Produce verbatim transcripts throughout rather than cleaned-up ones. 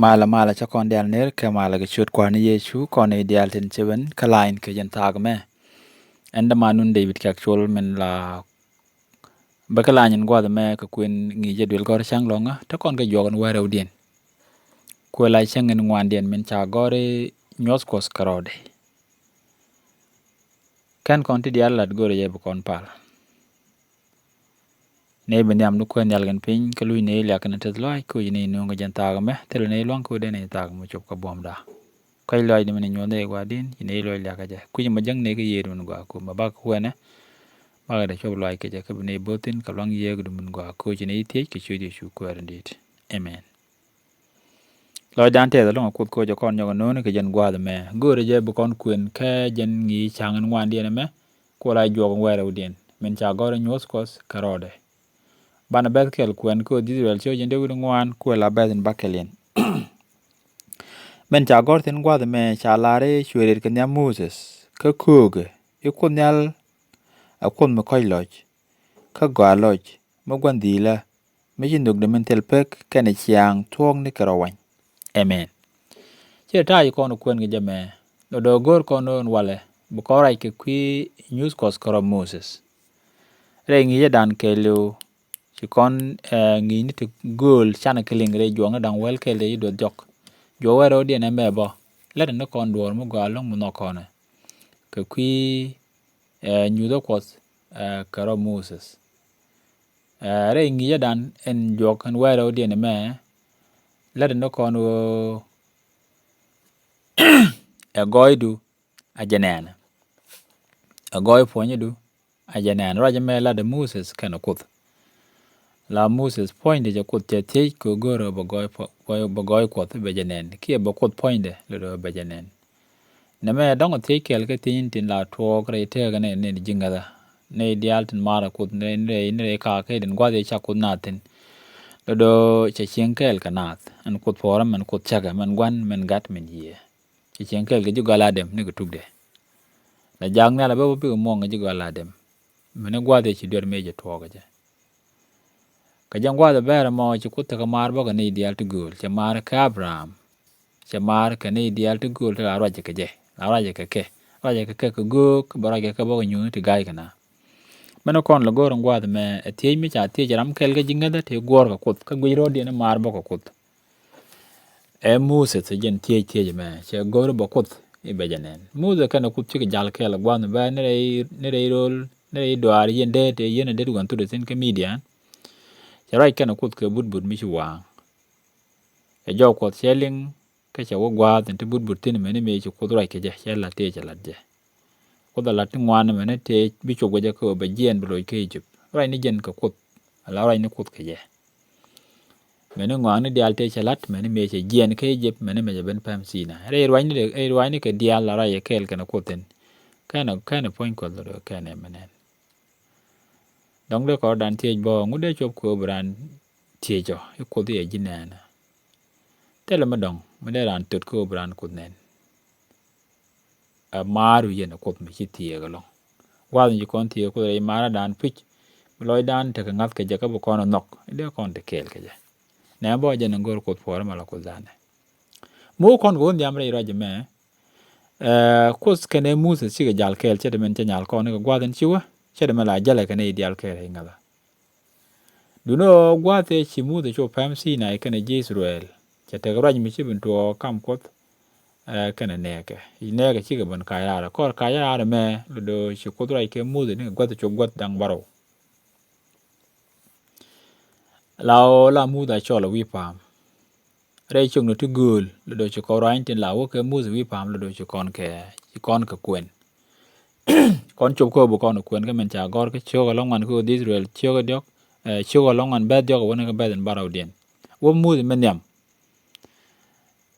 Malɛ malɛ cä kɔn diaal ner kɛ malɛ kɛ ciöt Kua̱r ni Yecu kɔn i̱ diaal tin ci ben kä line kɛ jɛn thaak mɛ. Ɛn dämanun David Kɛk Col min la bä kä lany in gua̱th mɛ kɛ kuën ŋi̱i̱cä duël gɔ̱r cäŋ lɔ̱ŋä te kɔn kɛ juɔk in wärɛwdiɛn. Kuël a cäŋ in ŋuandiɛn min ca gɔ̱r i̱ nyuɔ̱th Kuɔth kɛ rɔɔdɛ. Kɛn kɔn ti diaal lat go̱rɛ jɛ bi kɔn pal. Nɛy bi nhiam ni kuɛn nhial kɛn piny kä luc nɛy liak kɛn teth lɔaac koc nɛy nuŋ kɛ jɛn thaak mɛ thilɛ nɛy luaŋ koc dee nɛy thaak mɛ cop kɛ buɔ̱mda. Kɔc lɔaac di min nyuɔ̱th nɛy gua̱di̱n ci nɛy lɔaac liak kɛ jɛ kui̱c mɛ jäŋ nɛy kä yiëëd min gua̱a̱ kum mɛ bak kuɛnɛ. Bak dɛ cop lɔaac kɛ jɛ kä bi nɛy bo̱th thi̱n kɛ luaŋ yiëëk di min gua̱a̱ koc ci nɛy thiec kɛ ciöt Yecu Kuäär in di̱i̱t. Amen. Lɔcdan tɛth ɛlɔ̱ŋ ɛ Kuoth koc ɛ kɔn nyɔk ɛ no̱o̱ni kɛ jɛn gua̱a̱th ɛmɛ. Göörä jɛ bi kɔn kuën kä jɛn ŋi̱i̱c ca̱ŋ in ŋuandiɛn ɛmɛ. Kuɛ la juɔk in wɛɛrɛwdiɛn min ca gɔ̱r in nyuɔ̱th Kuɔth kɛ rɔɔdɛ. Banɛ bɛ̈th kɛl kuɛn kä ɣöö dhi̱th Israel cio̱c in dee wi̱n ŋuan kuɛ la bɛ̈th in bäkɛliɛn. Min ca gɔ̱r thi̱n gua̱a̱th ɛmɛ ca lar i̱ cuɛ riet kɛ nhiam Moses kä köökɛ i̱ Kuoth Nhial ɛ Kuoth mi kɔ̱c lɔc kä gɔaa lɔc mi gua̱n dhi̱i̱lä mi ci nhökdɛ min thil pek kɛnɛ ciaaŋ thuɔ̱ɔ̱kni kɛ rɔ wany. Amen. Ci ta̱a̱ ci kɔn kuɛn kɛ jɛ mɛ lɔ dɔ̱ go̱o̱r kɔn ɣöö ɛn walɛ bi kɔn rac kɛ kui̱ nyuuth Kuɔth kɛ rɔ Moses. Rɛy ŋi̱i̱cädan kɛɛliw ci kɔn ŋi̱i̱cni ti gööl canɛ kɛ liŋ rɛy juɔkni da̱ŋ wäl kɛɛl rɛy ci duɔth jɔk. Juɔk wɛrɛ wä diɛn ɛmɛ bä lät ni kɔn duɔɔr mi gɔaa lo̱ŋ mi nhɔk kɔnɛ kɛ kui̱ nyuuthä Kuɔth kɛ rɔ Moses. Rɛy ŋi̱i̱cädan ɛn juɔk ɛn wɛrɛ wä diɛn ɛmɛ lät ni kɔn ɣöö ɛ gɔɔydu a jɛ nɛɛnɛ. Ɛ gɔɔy puɔ̱nyädu a jɛ nɛɛnɛ. Ruac ɛmɛ latdɛ Moses kɛnɛ Kuoth. La Moses puɔ̱nydɛ jɛ Kuoth cɛ thiec kɛ ɣöö go̱o̱rɛ bɛ gɔɔy puɔ-, bɛ gɔɔy Kuɔth bɛ jɛ nɛn kiɛ bɛ Kuoth puɔ̱nydɛ lɛ do̱ bɛ jɛ nɛn. Nɛmɛ dɔ̱ŋ thiec kɛɛl kä thiec in tin la tuɔɔk rɛy tëëkɛ nɛy, nɛy ji̱ ŋäthä. Nɛy diaal tin maarɛ Kuoth nɛy, nɛy, nɛy kakä in gua̱th i̱ cak Kuoth naath thi̱n. Lɛ do̱ cɛ cieŋ kɛɛl kɛ naath ɛn Kuoth puɔ̱ɔ̱rä mɛn Kuoth cäkä mɛn gua̱n mɛn gat mɛn yiëë. Cɛ cieŋ kɛɛl kɛ ji̱ gɔal Adam ni kɛ tukdɛ. La jak nhial a bä bä bikɛ muɔ̱ŋ kɛ ji̱ gɔal Adam. Mɛn i̱ gua̱th i̱ ci duer mëë jɛ tuɔɔk kɛ jɛ. Kɛ jɛn gua̱a̱th ɛ bɛɛr ɛmɔ ci Kuoth tekɛ maar bä kɛ nɛy diaal ti gööl, cɛ maar kɛ Abraham. Cɛ maar kɛ nɛy diaal ti gööl ti la ruacɛ kɛ jɛ, la ruacɛ kɛ kɛ, ruacɛ kɛ kɛ kɛ göök, bɛ ruacɛ kɛ kɛ bä kɛ nyuuth ti ga̱a̱c kɛ na. Mɛn kɔn lɛ go̱o̱r in gua̱a̱th ɛmɛ ɛ thiec mi ca thiec ram kɛl kä ji̱ ŋäthä ti guɔ̱ɔ̱r kɛ Kuoth, kä guic ro̱o̱diɛn in maar bä kɛ Kuoth. Ɛ Moses ɛ jɛn thiec thiec ɛmɛ, cɛ go̱o̱r bä Kuoth i̱ bɛ jɛ nɛn. Moses kɛnɛ Kuoth cikɛ jal kɛɛl ɛ gua̱a̱th ɛmɛ, ni rɛy, ni rɛy ro̱o̱l, ni rɛy dɔaar yɛn dee, tɛ yɛn ɛ dee ti gua̱n thut ɛ thi̱n kä Midian. Cɛ ruac kɛnɛ Kuoth kɛ but but mi ci waaŋ. Ɛ jɔw Kuɔth cɛ liŋ, kä cɛ wä gua̱a̱th in ti but but thi̱n mɛni mëë ci Kuoth ruac kɛ jɛ, cɛ la̱t tëë cɛ la̱t jɛ. Kuoth a la̱t ti ŋuan mɛni tëë bi cop kɛ jɛ kä bɛ jiɛɛn bi loc kä Egypt. Ruac ni jɛn kɛ Kuoth, ala ruac ni Kuoth kɛ jɛ. Mɛni ŋɔaani diaal tëë cɛ la̱t, mɛni mëë cɛ jiɛɛn kä Egypt, mɛni mëë cɛ ben pɛm Sinai. Rɛy ruacni, rɛy ruacni kɛ diaal la ruac yɛ kɛɛl kɛnɛ Kuoth thi̱n. Kɛnɛ, kɛnɛ puɔ̱ny Kuɔth lɔ kɛnɛ mɛ nɛn. Dɔ̱ŋ dee kɔrdan thiec bä, ŋut dee cop kɛ ɣöö bi raan thiec ɔ, i̱ Kuoth i̱ ɛ ji̱ nɛɛnɛ. Thilɛ mi dɔ̱ŋ, mi dee raan thöt kɛ ɣöö bi raan Kuoth nɛn. Ɛ maar wi̱i̱ yɛn ɛ Kuoth mi ci thieek ɛlɔ̱ŋ. Gua̱a̱th in ci kɔn thieek Kuoth rɛy maaradan pi̱c, mi lɔcdan tekɛ ŋa̱th kɛ jɛ kä bi kɔn ɛ nhɔk, i̱ dee kɔn te kɛɛl kɛ jɛ. Nɛ bä jɛn in go̱r Kuoth puɔ̱ɔ̱rä mɛ la Kuoth danɛ. Mi wä kɔn kɛ wä nhiam rɛy ruac ɛmɛ, Ɛ, Kuoth kɛnɛ Muthɛ cikɛ jal kɛɛl ce̱t mɛn cɛ nyal kɔn ni kɛ gua̱th in ci wä, ce̱t mɛn la jälɛ kɛnɛ i̱ diaal kɛɛl i̱ ŋäthä. Duundɛ ɣöö gua̱th ëë ci Muthɛ cu pɛm Sinai kɛnɛ ji̱ Ithɛrɛl, cɛ tekɛ ruac mi ci ben tuɔɔk kam Kuoth, ɛ, kɛnɛ nɛɛkɛ. I̱ nɛɛkɛ cikɛ ben kac raarɛ. Kɔr kac raarɛ mɛ, lɔ do̱ ci Kuoth ruac kɛ Muthɛ ni kɛ gua̱th cop gua̱th da̱ŋ bärɔw. La ɣöö la Muthɛ a cɔl ɛ wi̱i̱ pa̱a̱m. Rɛy ciökni ti gööl lɔ do̱ ci kɔn ruany tin la wä kɛ Muthɛ wi̱i̱ pa̱a̱m lɔ do̱ ci kɔn kɛ, ci kɔn kɛ kuɛn. Kɔn cop kä bi kɔn kuɛn kä min ca gɔ̱r kä ciök ɛlɔ̱ŋ ŋuan kä ɣöö dhi̱th Ithɛrɛl ciök ɛ diɔ̱k, ɛ, ciök ɛlɔ̱ŋ ŋuan bɛ̈th diɔ̱k ɛ wä ni kä bɛ̈th in bärɔw diɛn. Wä Muthɛ mi nhiam.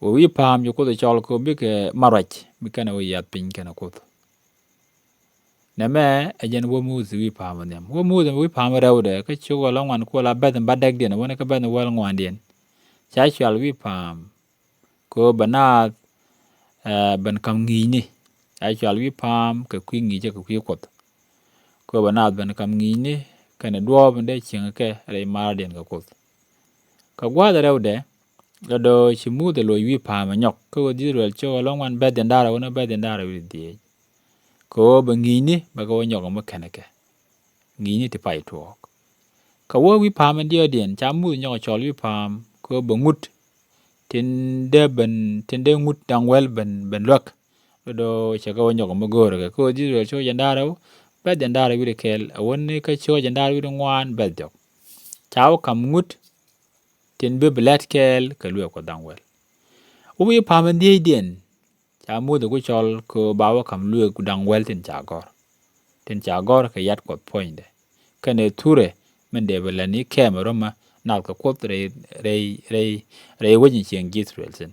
Wä wi̱i̱ pa̱a̱m ci Kuoth ɛ cɔl kɛ wä bikɛ ma ruac, mi kɛnɛ wä yiath piny kɛnɛ Kuoth. Nɛmɛ ɛ jɛn wä Muthɛ wi̱i̱ pa̱a̱m ɛ nhiam. Wä Muthɛ wi̱i̱ pa̱a̱m ɛ rɛwdɛ, kä ciök ɛlɔ̱ŋ ŋuan kuɔ la bɛ̈th in bädäkdiɛn, wä ni kä bɛ̈th in wäl ŋuandiɛn. Ca cual wi̱i̱ pa̱a̱m, kɛ ɣöö bɛ naath, ɛ, ben ka̱m ŋi̱i̱cni. Ca cual wi̱i̱ pa̱a̱m kɛ kui̱ ŋi̱i̱cä kɛ kui̱ Kuɔth. Kɛ ɣöö bɛ naath ben ka̱m ŋi̱i̱cni, kɛnɛ duɔ̱ɔ̱p in dee cieŋ kɛ rɛy maardiɛn kɛ Kuoth. Kɛ gua̱a̱th ɛ rɛwdɛ, Lɔ dɔɔ ci Muthɛ loc wi̱i̱ pa̱a̱m ɛ nyɔk kä ɣöö dhi̱th Israel cio̱k ɛlɔ̱ŋ ŋuan bɛ̈th jɛn da̱rɛ wä ni bɛ̈th jɛn da̱rɛ wi̱i̱ dhieec. Kɛ ɣöö bɛ ŋi̱i̱cni bɛ kɛ wä nyɔk ɛmɔ kɛnɛ kɛ. Ŋi̱i̱cni ti pay tuɔɔk. Kɛ wä wi̱i̱ pa̱a̱m in diɔ̱ɔ̱diɛn ca Muthɛ nyɔk cɔl wi̱i̱ pa̱a̱m kɛ ɣöö bɛ ŋut tin dee ben, tin dee ŋut da̱ŋ wäl ben, ben luäk. Lɔ dɔɔ cɛ kɛ wä nyɔk ɛmɔ go̱o̱rɛ kɛ kä ɣöö dhi̱th Israel cio̱k jɛn da̱rɛ wä bɛ̈th jɛn da̱rɛ wi̱i̱ kɛl ɛ wä ni kä cio̱k jɛn da̱rɛ wi̱i̱ ŋuan bɛ̈th jɔk. Ca wä ka̱m ŋut tin bi bi lɛt kɛɛl kɛ luëëk Kuɔth da̱ŋ wäl. Wä wi̱i̱ pa̱a̱m in dhiecdiɛn ca Muthɛ ku cɔl kɛ ɣöö ba wä ka̱m luëëk da̱ŋ wäl tin ca gɔ̱r. Tin ca gɔ̱r kɛ yat Kuɔth puɔ̱nydɛ. Kɛnɛ thurɛ min dee bi lät ni kɛmɛ romä nath kɛ Kuoth rɛy, rɛy, rɛy, rɛy wec in cieŋ ji̱ Israel thi̱n.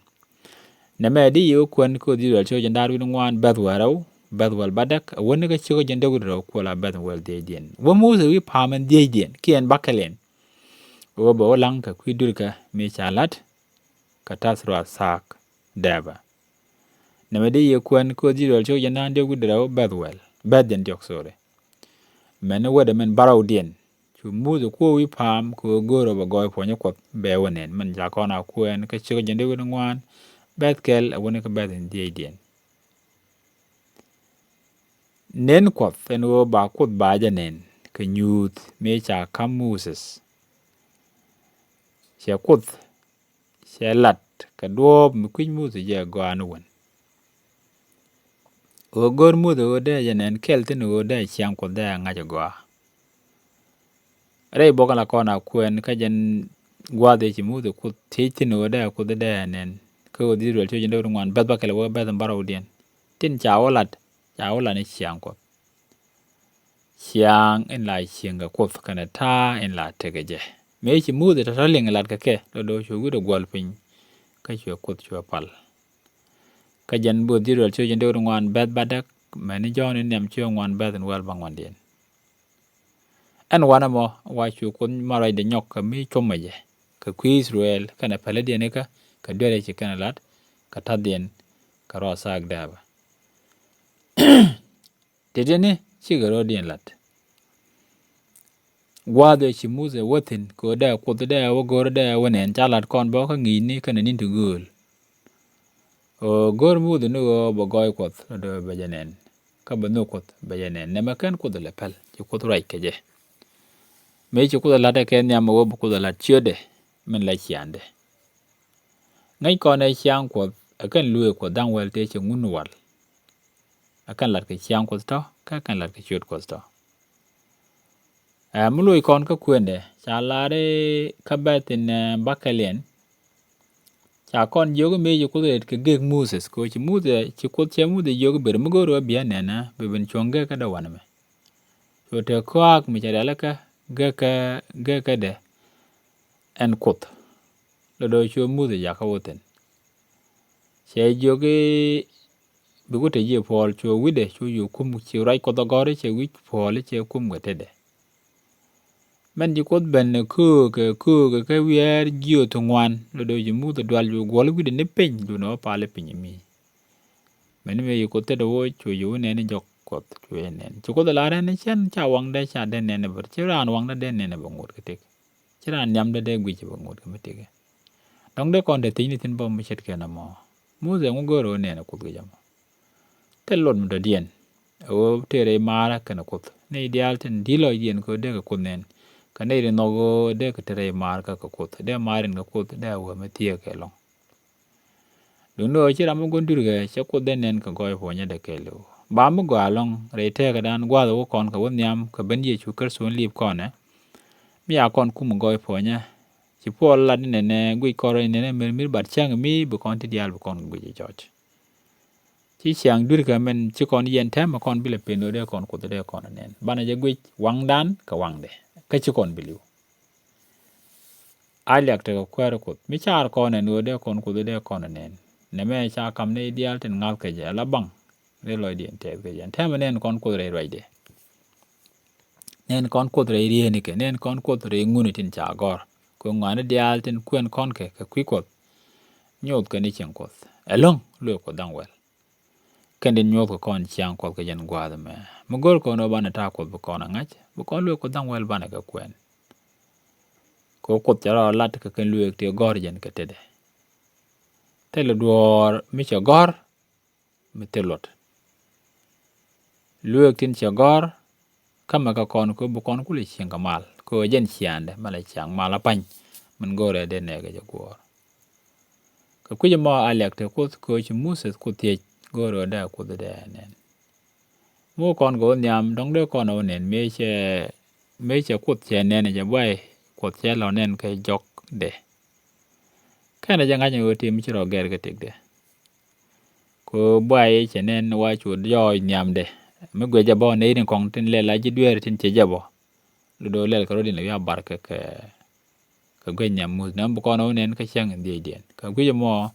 Nɛmɛ di yi wä kuɛn kä dhi̱th Israel cio̱k jɛn da̱rɛ wi̱i̱ ŋuan bɛ̈th wäl rɛw, bɛ̈th wäl bädäk, ɛ wä ni kä cio̱k jɛn dee wi̱i̱ rɛw kuɔl a bɛ̈th wäl dhiecdiɛn. Wä Muthɛ wi̱i̱ pa̱a̱m in dhiecdiɛn kiɛn bäkɛliɛn. Wä bɛ wä la̱ŋ kɛ kui̱ dui̱rkä mi ca la̱t kɛ ta̱th ruath thaak dɛɛbä. Nɛmɛ di yɛ kuɛn kä dhi̱th Israel cio̱k jɛn da̱ŋ diɔ̱k wi̱cdɛ rɛw bɛ̈th wäl, bɛ̈th jɛn diɔ̱k, sorry. Mɛn ni wädɛ min bärɔwdiɛn cu Muthɛ kuɔɔk wi̱i̱ pa̱a̱m kɛ ɣöö go̱o̱rɛ bɛ gɔɔy puɔ̱nyä Kuɔth bɛ wä nɛn. Mɛn ca kɔn a kuɛn kä cio̱k jɛn diɔ̱k wi̱cdɛ ŋuan bɛ̈th kɛl ɛ wä ni kä bɛ̈th in dhiecdiɛn. Nɛn Kuɔth ɛn ɣöö ba Kuoth ba jɛ nɛn kɛ nyuuth mëë ca ka̱m Muthɛ. Cɛ Kuoth cɛ lat kɛ duɔ̱ɔ̱p mi kui̱c Muthɛ jɛ gɔaa ni wän. Ɣöö go̱r Muthɛ ɣöö dee jɛ nɛn kɛl thi̱n ɣöö dee ciaŋ Kuɔth dee ŋa̱c ɛ gɔaa. Rɛy bɔk in la kɔn a kuɛn kä jɛn gua̱a̱th ëë ci Muthɛ Kuoth thiec thi̱n ɣöö dee Kuoth dee nɛn. Kä ɣöö dhi̱th Israel cio̱k jɛn diɔ̱k wi̱cdɛ ŋuan bɛ̈th bäkɛl ɛ wä bɛ̈th in bärɔwdiɛn. Tin ca wä lat, ca wä lat ni ciaŋ Kuɔth. Ciaŋ in la cieŋ kɛ Kuoth kɛnɛ ta̱a̱ in la tekɛ jɛ. Mëë ci Muthɛ tɔ̱tɔ̱ liŋ lat kɛ kɛ, lɔ do̱ cu wi̱cdɛ guɔl piny. Kä cuɛ Kuoth cuɛ pal. Kä jɛn bo̱o̱th Israel cio̱k jɛn diɔ̱k wi̱cdɛ ŋuan bɛ̈th bädäk, mɛn ni Jɔ̱ɔ̱n in nhiam cio̱k ŋuan bɛ̈th in wäl bäŋuandiɛn. Ɛn wanɛ mɔ, wa cu Kuoth ma ruacdɛ nyɔk kɛ mi cuɔmɛ jɛ kɛ kui̱ Israel kɛnɛ pälidiɛn ikä, kɛ duerɛ ci kɛn lat kɛ ta̱thdiɛn kɛ ruath thaak dɛɛbä. Ti̱ti̱ni cikɛ rɔ̱diɛn lat. Gua̱a̱th ëë ci Muthɛ wä thi̱n kɛ ɣöö dee Kuoth dee wä go̱r dee wä nɛn, ca lat kɔn bä kä ŋi̱i̱cni kɛnɛ ni̱n ti gööl. Ɣöö go̱r Muthɛ ni ɣöö bɛ gɔɔy Kuɔth, lɔ dee bɛ jɛ nɛn. Kä bɛ nhök Kuoth bɛ jɛ nɛn. Nɛmɛ /ken Kuoth lɛ päl, ci Kuoth ruac kɛ jɛ. Mëë ci Kuoth ɛ la̱t ɛ kɛ nhiam ɛ ɣöö bi Kuoth ɛ la̱t ciötdɛ min la ciaaŋdɛ. Ŋäc kɔn ɛ ciaŋ Kuɔth ɛ kɛn luëëk Kuɔth da̱ŋ wäl tëë cɛ ŋun wal. Ɛ kɛn lat kɛ ciaŋ Kuɔth tɔ̱, kä ɛ kɛn lat kɛ ciöt Kuɔth tɔ̱. Ɛ mi loc kɔn kä kuëndɛ, ca lar i̱ kä bɛ̈th in, ɛ, bäkɛliɛn. Ca kɔn jiök i̱ mëë ci Kuoth ret kɛ gek Muthɛ, kɛ ɣöö ci Muthɛ, ci Kuoth cɛ Muthɛ jiök i̱ ber mi go̱o̱r ɣöö bia nɛn ɛ, bi ben cuɔ̱ŋ gek kädɛ wanɛ mɛ. Cu te kɔaak mi cɛ rialikä gek kä, gek kädɛ ɛn Kuoth. Lɔ do̱ cu Muthɛ jakä wä thi̱n. Cɛ jiök i̱ bikɛ te ji̱ puɔl, cu wi̱cdɛ, cu jiök kum, ci ruac Kuɔth ɛ gɔ̱r i̱ cɛ wi̱c puɔl i̱ cɛ kum kɛ tetdɛ. Mɛn ci Kuoth ben ɛ köökɛ, köökɛ kä wiɛɛr jiöth ti ŋuan, lɔ do̱ ci Muthɛ dual, cu guɔl wi̱cdɛ ni piny, duundɛ wä pal i̱ piny mi. Mɛn mëë ci Kuoth tetdɛ woc, cu jiök i̱ nɛn i̱ jɔk Kuɔth, cu jɛ nɛn. Ci Kuoth ɛ lar ɛn i̱ /cɛn, /ca waŋdä, /ca dee nɛn ɛ bär, /ci raan waŋdä dee nɛn ɛ bä ŋot kɛ tëk. /Ci raan nhiamdä dee guic ɛ bä ŋot kɛ mi tëkɛ. Dɔ̱ŋ dee kɔn te thiecni thi̱n bä mi ce̱tkɛ nɔmɔ. Muthɛ, ŋu go̱o̱rɛ ɣöö nɛn ɛ Kuoth kɛ jɛ mɔ? Thil luɔt mi dɔ̱diɛn ɛ ɣöö te rɛy maarä kɛnɛ Kuoth. Nɛy diaal tin di̱t lɔcdiɛn kɛ ɣöö dee kɛ Kuoth nɛn. Kɛ nɛy ri nhɔk ɣöö dee kɛ te rɛy maarä kɛ Kuoth. Dee maar in kɛ Kuoth, dee a wee mi thieek kɛ ɛlɔ̱ŋ. Duundɛ ɣöö /ci ram mi gua̱n dui̱rkɛ cɛ Kuoth dee nɛn kɛ gɔɔy puɔ̱nyädɛ kɛɛliw. Ba mi gɔaa ɛlɔ̱ŋ rɛy tëkädan gua̱a̱th ɛ wä kɔn kɛ wä nhiam kɛ ben Yecu Kritho in liip kɔn ɛ. Mi a kɔn kum gɔɔy puɔ̱nyä. Ci Puɔl lat i̱ nɛnɛ guic kɔn rɛy nɛnɛ mi̱r mi̱r, bat cäŋ mi bi kɔn ti diaal bi kɔn guic ɛ jɔc. Ci ciaŋ dui̱rkɛ mɛn ci kɔn yɛn täämɛ kɔn bi lɛ pen ɣöö dee kɔn Kuoth dee kɔn ɛ nɛn. Banɛ jɛ guic waŋdan kɛ waŋdɛ. Kä /ci kɔn bi li̱w. A liak tekɛ kuäärä Kuoth. Mi caar kɔn ɛn ɣöö dee kɔn Kuoth dee kɔn ɛ nɛn. Nɛmɛ ca ka̱m nɛy diaal tin ŋa̱th kɛ jɛ ala baŋ. Dee lɔcdiɛn tɛth kɛ jɛ. Ɛn täämɛ nɛn kɔn Kuoth rɛy ruacdɛ. Nɛn kɔn Kuoth rɛy rieeni kɛ. Nɛn kɔn Kuoth rɛy ŋuni tin ca gɔ̱r. Kɛ ŋɔaani diaal tin kuɛn kɔn kɛ kɛ kui̱ Kuɔth. Nyoth kɛ ni cieŋ Kuɔth. Ɛlɔ̱ŋ luëëk Kuɔth da̱ŋ wäl. Kɛn tin nyuɔ̱th kɛ kɔn ciaŋ Kuɔth kɛ jɛn gua̱a̱th ɛmɛ. Mi go̱r kɔn ɣöö banɛ ta̱a̱ Kuɔth bi kɔn ɛ ŋa̱c, bi kɔn luëëk Kuɔth da̱ŋ wäl banɛ kɛ kuɛn. Kɛ ɣöö Kuoth cɛ rɔ lat kɛ kɛn luëëk tëë gɔ̱r jɛn kɛ tetdɛ. Thilɛ duɔ̱ɔ̱r mi cɛ gɔ̱r mi thil luɔt. Lueek tin cɛ gɔ̱r kä mɛ kɛ kɔn kɛ bi kɔn kulɛ cieŋ kɛ mal kɛ ɣöö jɛn ciaaŋdɛ mɛ la ciaŋ mal a pa̱ny. Min go̱o̱rɛ dee nɛɛkɛ jɛ guɔ̱ɔ̱r. Kɛ kui̱c ɛmɔ a liak te Kuoth kɛ ɣöö ci Muthɛ Kuoth thiec go̱o̱rɛ ɣöö dee Kuoth dee nɛn. Mi wä kɔn kɛ wä nhiam dɔ̱ŋ dee kɔn wä nɛn mëë cɛ, mëë cɛ Kuoth cɛ nɛn jɛ buay Kuoth cɛ lɔ nɛn kɛ jɔkdɛ. Kɛnɛ jɛ ŋa̱c ni ɣöö tim ci rɔ gɛr kɛ tëkdɛ. Kɛ ɣöö buay cɛ nɛn wa cu jɔɔc nhiamdɛ mi guic jɛ bä nɛy tin kɔŋ tin lɛl a ji̱ dueeri tin cɛ jɛ bä. Lɔ do̱ lɛl kɛ rɔ din lɛ wi̱i̱ a bar kɛ kɛ kɛ guic nhiam Muthɛ nɛn bi kɔn wä nɛn kä cäŋ in dhiecdiɛn. Kɛ guic ɛmɔ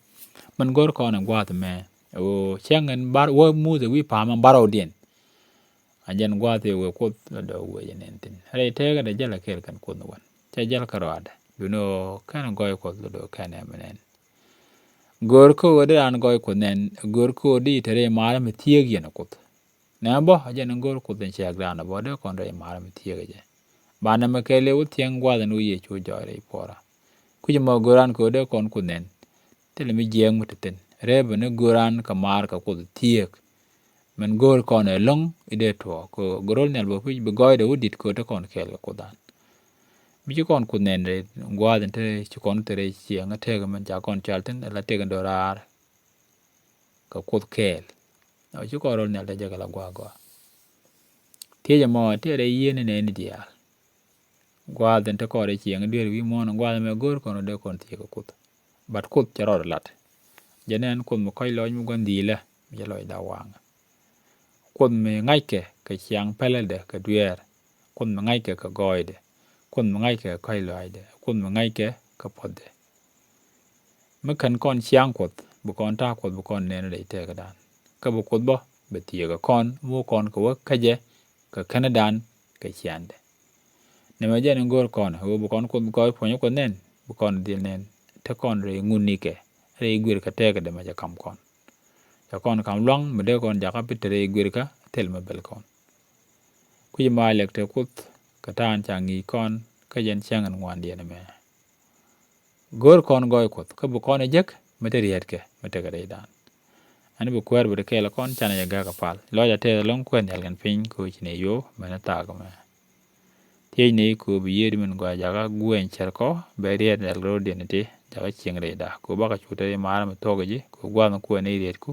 min go̱r kɔn in gua̱a̱th ɛmɛ ɣöö cäŋ in bar wä Muthɛ wi̱i̱ pa̱a̱m in bar rɔwdiɛn. A jɛn gua̱a̱th i̱ wëë Kuoth lɔ do̱ wëë jɛ nɛn thi̱n rɛy tëëkä dee jäl a kɛɛl kɛn Kuoth ni wän cɛ jäl kä rɔaadɛ. Duundɛ ɣöö kɛn gɔɔy Kuoth lɔ do̱ kɛn ɛmɛ nɛn. Go̱o̱r kä ɣöö dee raan gɔɔy Kuoth nɛn, go̱o̱r kä ɣöö dee te rɛy maarä mi thieek yɛn Kuoth. Nɛ bä a jɛn in go̱o̱r Kuoth in cɛɛk raan bä dee kɔn rɛy maarä mi thieek jɛ. Banɛ mɛ kɛɛl i̱ wä thiäŋ gua̱a̱th in wä Yecu jɔɔc rɛy puɔrä. Kui̱c ɛmɔ go̱o̱r raan kɛ ɣöö dee kɔn Kuoth nɛn. Thilɛ mi jiɛɛŋ mi te thi̱n rɛɛ bä ni go̱o̱r raan kɛ maar kɛ Kuoth thieek. Min go̱o̱r kɔn ɛlɔ̱ŋ i̱ dee tuɔɔk kɛ ɣöö go̱o̱r rol nhial bä kui̱c bi gɔɔydɛ wä di̱t kɛ ɣöö te kɔn kɛɛl kɛ Kuoth an. Mi ci kɔn Kuoth nɛn rɛy gua̱a̱th in te ci kɔn te rɛy cieŋ ɛ tëëk min ca kɔn cal thi̱n ala tëëk in do̱raar. Kɛ Kuoth kɛɛl. Ɔ ci kɔn rol nhial te jɛ kɛ la gua̱a̱ gɔaa. Thiec ɛmɔ tëë rɛy yieen in nɛɛni diaal. Gua̱a̱th in te kɔn rɛy cieŋ dueer wi̱i̱ muɔ̱ɔ̱n gua̱a̱th ɛmɛ go̱o̱r kɔn rɔ dee kɔn thiec kɛ Kuoth. But Kuoth cɛ rɔɔd lat. Jɛ nɛn Kuoth mi kɔ̱c lɔc mi gua̱n dhi̱i̱lä mi cɛ lɔcda waŋ. Kuoth mi ŋa̱ckɛ kɛ ciaŋ pɛlädɛ kɛ dueer. Kuoth mi ŋa̱ckɛ kɛ gɔɔydɛ. Kuoth mi ŋa̱ckɛ kɛ kɔ̱a̱c lɔaacdɛ. Kuoth mi ŋa̱ckɛ kɛ puɔ̱thdɛ. Mi kän kɔn ciaŋ Kuɔth bi kɔn ta̱a̱ Kuɔth bi kɔn nɛn rɛy tëëkädan. Kä bi Kuoth bä bɛ thieekä kɔn mi wä kɔn kɛ wä kä jɛ kɛ känädan kɛ ciaaŋdɛ. Nɛmɛ jɛn in go̱o̱r kɔn ɣöö bi kɔn Kuoth gɔɔy puɔ̱nyä Kuɔth nɛn bi kɔn dhil nɛn te kɔn rɛy ŋut nikɛ rɛy guir kä tëëkädɛ mɛ cɛ ka̱m kɔn. Cɛ kɔn ka̱m lua̱ŋ mi dee kɔn jakä bi te rɛy guir kä thil mɛ bɛl kɔn. Kui̱c ma liɛk te Kuoth kɛ ta̱a̱n ca ŋi̱i̱c kɔn kä jɛn cäŋ in ŋuandiɛn ɛmɛ. Go̱o̱r kɔn gɔɔy Kuɔth kä bi kɔn ɛ jek mi te riɛtkɛ mi tekɛ rɛydan. Ɛn bi kuäär bi te kɛɛl kɔn canɛ jɛ gäk kɛ pal lɔc a tɛth ɛlɔ̱ŋ kuɛn nhial kɛn piny kɛ ɣöö ci nɛ yo̱o̱ mɛn ɛ thaak ɛmɛ. Thiecni kɛ ɣöö bi yiëëd min gɔaa jakä guɛny cär kɔ bɛ riɛt nhial kɛ ro̱diɛn iti jakä cieŋ rɛyda kɛ ɣöö bakɛ cu te rɛy maarä mi thuɔ̱k ji̱ kɛ ɣöö gua̱a̱th mi kuɛn ni riɛtku.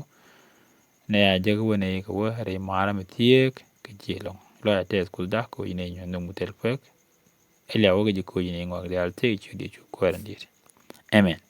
Nɛ a jek wä nɛ kɛ wä rɛy maarä mi thieek kɛ ji̱ ɛlɔ̱ŋ lɔc a tɛth Kuothda kɛ ɣöö ci nɛ nyuɔ̱th nhök mi thil kuɛk. Ɛ liaw wä kɛ ji̱ kɛ ɣöö ci nɛ ŋɔak diaal thiek ci diɛ cu kuäär in di̱i̱t. Amen.